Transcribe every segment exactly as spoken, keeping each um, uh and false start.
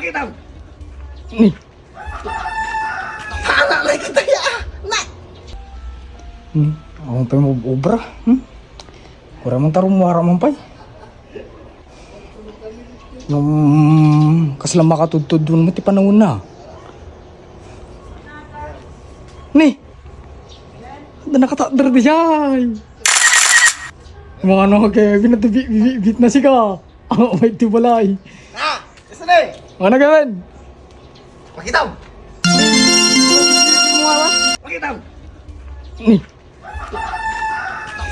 Kita. Ni. Anak, lagi kita ya. Nak. Hmm, ako pa'y mag-obra. Hmm? Wala man taro, wala man pa'y. Nung kasla makatudtudon mo ti panahon na. Ni. Ada nakatakder di jay. Mga ano, kaya binat-, bi-, bi-, bit na siga. Ang may ti balay. Ah, isa na eh. Ano gawin? Pakitaw. Pakitaw. Ni.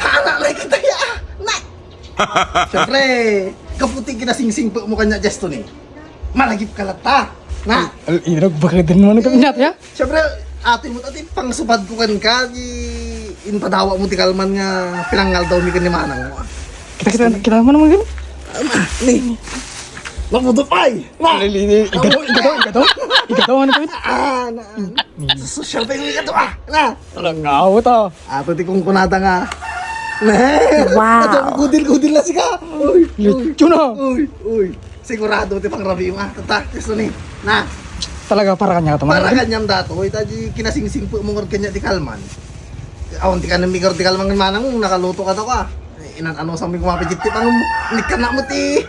Tana na kita ya. Na. Siyempre, kaputi kinasingsingpet mo kanya, Justin eh. Malagip ka latta. Na. Al-, irag bakit din mo nagkabinat, ya? Siyempre, ate mo, ate, pangsubad ko kan ka, di, intadawa mo ti kalman nga pinangal daw mi kan ni manang mo, ah. Kita, kita, kita mo naman yun? Ama, ni. Mabuto pa, eh. Na. Li-, li-, li-, igado, igado, igado. Igado, ano ka yun? Ah, na. Social pa yung igado, ah. Na. Talaga, awat, ah. Ato ti kunkunada nga. Wow. Ato, gudil-gudil na sika. Uy, uy. Lechon, ah. Uy, uy. Sigurado ti pangrabi mo, ah. Tata, gusto ni. Na. Talaga, para kanya ka, para kanya dato. Uy, ta di kinasingsingpet mo ngarud kanya ti kalman. Awan ti kanem mi ngarud ti kalman, manang, nakaluto ka daw ka. Inan-ano sa mi kumapit ti pang-, nikkan na mo ti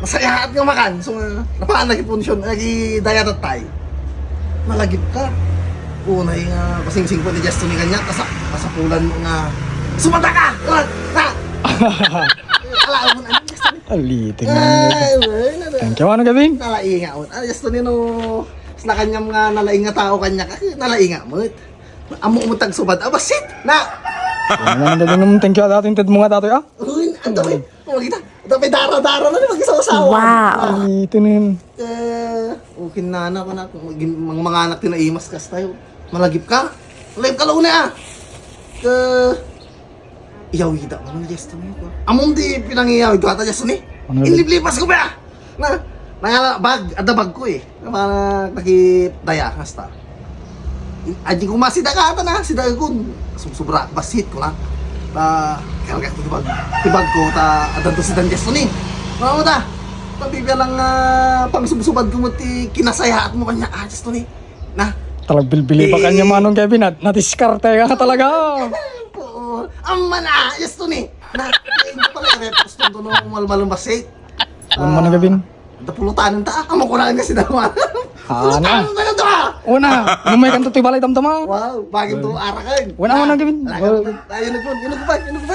nasayaat nga makan. So, nga, napaan nagiponsyon, nagidaya tattay. Malagip ka. Unay nga, pasingsing ko ni Justin ni kanya, kasa-, kasapulan mo nga, sumata ka! Ah! Ah! Ala, mo na, Justin. Alitin nga. Ay, wala na. Thank you, ano, Gavin? Nalainga, oh. Ah, Justin, no, sila kanyam nga, nalainga tao kanya, kasi nalainga mo. Ammo mo tagsubad. Ah, basit! Na! Ano naman, Gavin, thank you, atin, ted mo nga, tatoy, ah? Uy, ang dami. Oh, kita. Ang dami dara-dara na, mag-isaw-asawa. Wow. Ah. Alitin yun. Eh, okay na na, anak. Mag-, mang-, mga anak, tinaimas kas tayo. Malagip ka? Malagip ka, Lone, ah. Eh, iyaw, kita mo, Justin, eh. Among di pinangiyaw, ito ata, Justin, eh. Ano? Inliplipas ko ba? Na, nangala, bag, ada bag ko, eh. Nga mga nakit daya, hasta. Aji ko masida ka ata na, sida ko. Sub-, subra, basit ko na. Ta, karga ko ti bag, ti bag ko, ta, adan to si Dan Justin, eh. Ano ta? Pabibiya lang, ah, pangsubsubad ko mo ti kinasayaat mo kanya, ah, Justin, eh. Na. Talagang bilbili pa kanya, eh, Manong Kevin, at nadiskarte ka talaga. Oo. Amma na, Justin, eh. Na, hindi pala, eh, gusto ko no, malmalong basit. Ano man ang gabin? Napulutan ta. Amo ko na nga si Dama. Ah, na. Pulutan na to, ah! Una, lumay kanto ti balay damdama. Wow, bagay to, arakan. Una, una, gabin. Tayo na po, yun na po, yun na po.